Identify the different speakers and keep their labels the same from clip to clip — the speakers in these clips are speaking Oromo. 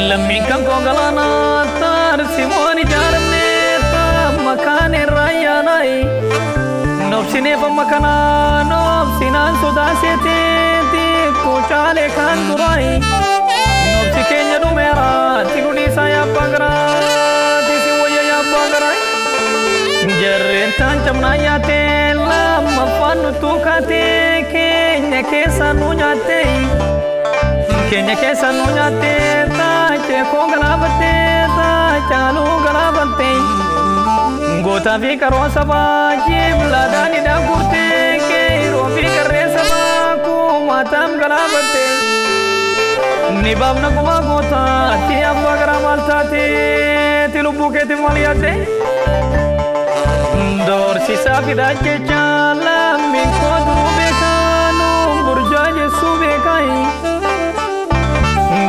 Speaker 1: Lammiin kan koo galaanaa taarsimoon ijaaramne makaan irraa yaanayi. Noobsineef amma kanaa noobsinaan sodaaseeteeti kucaalee kan duraayi. Noobsi keenya dhumeera tinuun isaa yaabbaa garaa tisi wayya yaabbaa garaa. Jarreen taan cabnaa yaatee lammaffaan nutu kaatee keenya keessa nu nyaattee. Keenya keessa nu nyaattee taachee koo galaafattee taachaaluu galaafattee. Gootaa fi qaroo sabaa jiblaadhaan hidhaa guurtee qeerroo fi qarree sabaa kumaataam galaafattee. Ni baafna gumaa gootaa ti abbaa garaa maal taatee ti lubbuu keetiif maal yaaddee. Doorsisaa fidaa jecha lammiin koo duruu beekaa nuun burjaajessuu beekaayi.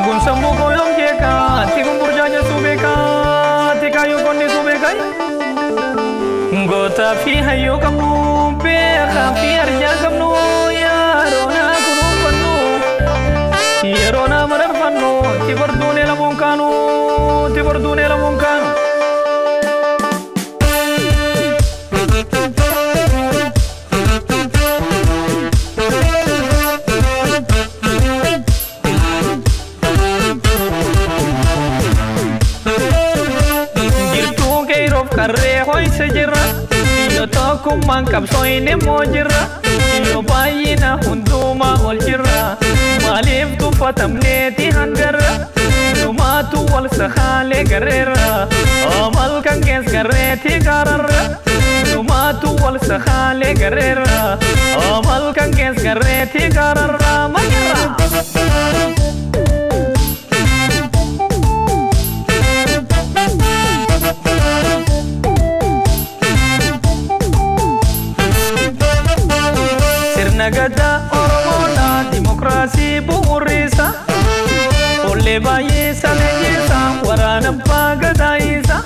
Speaker 1: Kun sammuu koo yoom jeekaa ti kun burjaajessuu beekaa ti kaayyoo qonnisuu beekaayi. Gootaa fi hayyoo qabnu beekaa fi arjaa qabnu yeroo naa kunuunfannu yeroo naa mararfannu ti barduun elamuun kaanu ti barduun elamuun kaanu. Jirtuu qeerroof qarree ho'isa jirra. Yoo tokkummaan qabsooyne immoo jirra. Yoo baay'ina hundumaa ol jirra. Maaliif tuffatamneeti hangarra? Numaatu wal sahaalee garreerra. Amal kan kees garreeti gaararra. Numaatu wal sahaalee garreerra. Amal kan kees garreeti gaararra. Magarra! Sirna gadaa Oromoodha dimokiraasii bu'uurisa. Foollee baay'ee saleeyyeessa waraana abbaa gadaayiisa.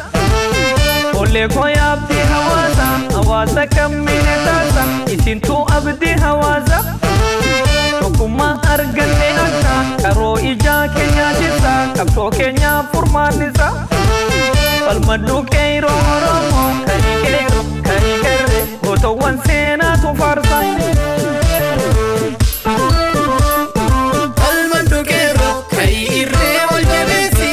Speaker 1: Foollee koo yaabdii hawaasa hawaasa kammiine taasa isintuu abdii hawaasa. Tokkummaa arganne akka qaroo ijaa keenyaatisa qabsoo keenyaa furmaannisa. Falmaduu qeerroo Oromoo kan qeerroo kan qarree gootawwan seenaatu faarsa.
Speaker 2: Falmadhu qeerroo ka'ii irree ol jabeessi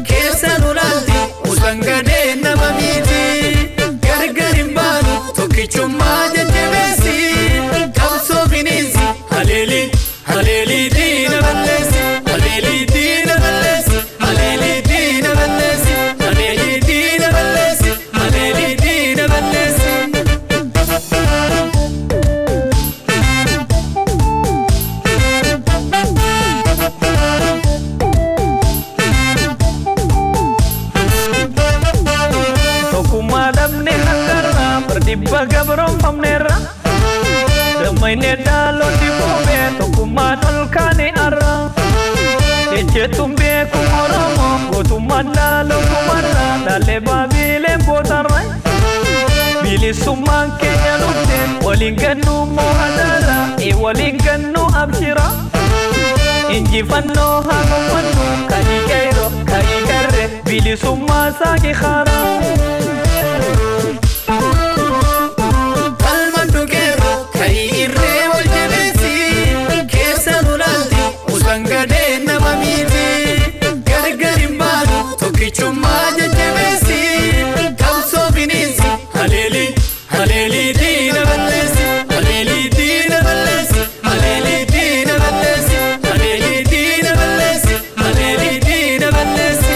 Speaker 2: keessa nu laalti osoo gadee nama miti gargar hin baanu tokkichummaa jajjabeessi qabsoo finiinsi haleelii haleelii diina balleessi haleelii diina balleessi haleelii diina balleessi haleelii diina balleessi haleelii diina balleessi.
Speaker 1: Tokkummaa dhabne hangarra bardibba gabroonfamneerra. Dammaynee dhaloonni buubee tokkummaan ol kaane arra. Ejjeetuun beeku Oromoo gootummaan dhaloota dhaalee baabileen bootarra. Bilisummaan keenya dhufte waliin gannu moo'ataarra waliin gannu abshira. Injifannoo haa gonfannu ka'ii qeerroo ka'ii qarree bilisummaa saaqi haaraa.
Speaker 2: Falmadhu qeerroo ka'ii irree ol jabeessi keessa nu laalti osoo gadee nama miti gargar hin baanu tokkichummaa jajjabeessi qabsoo finiinsi haleelii haleelii diina balleessi haleelii diina balleessi haleelii diina balleessi haleelii diina balleessi haleelii diina balleessi.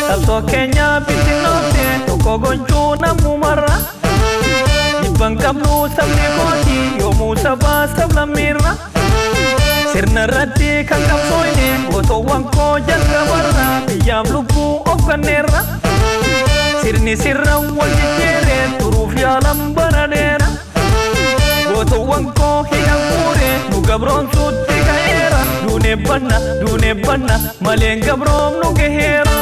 Speaker 1: Qabsoo keenya bittinnoofte tokko gochuu nammumarra. Dhibban qabnu sabni kooti yoomuu sabaa sablammiirra. Sirna irratti kan qabsooyne gootowwan koo jalqabarra biyyaaf lubbuu of kenneerra. Sirni sirra wal jijjiire turuuf yaalan bara dheera. Gootowwan koo hidhan guure nu gabroonsuutti ka'eera. Duune banna, duune banna, maleen gabroomnu gaheera.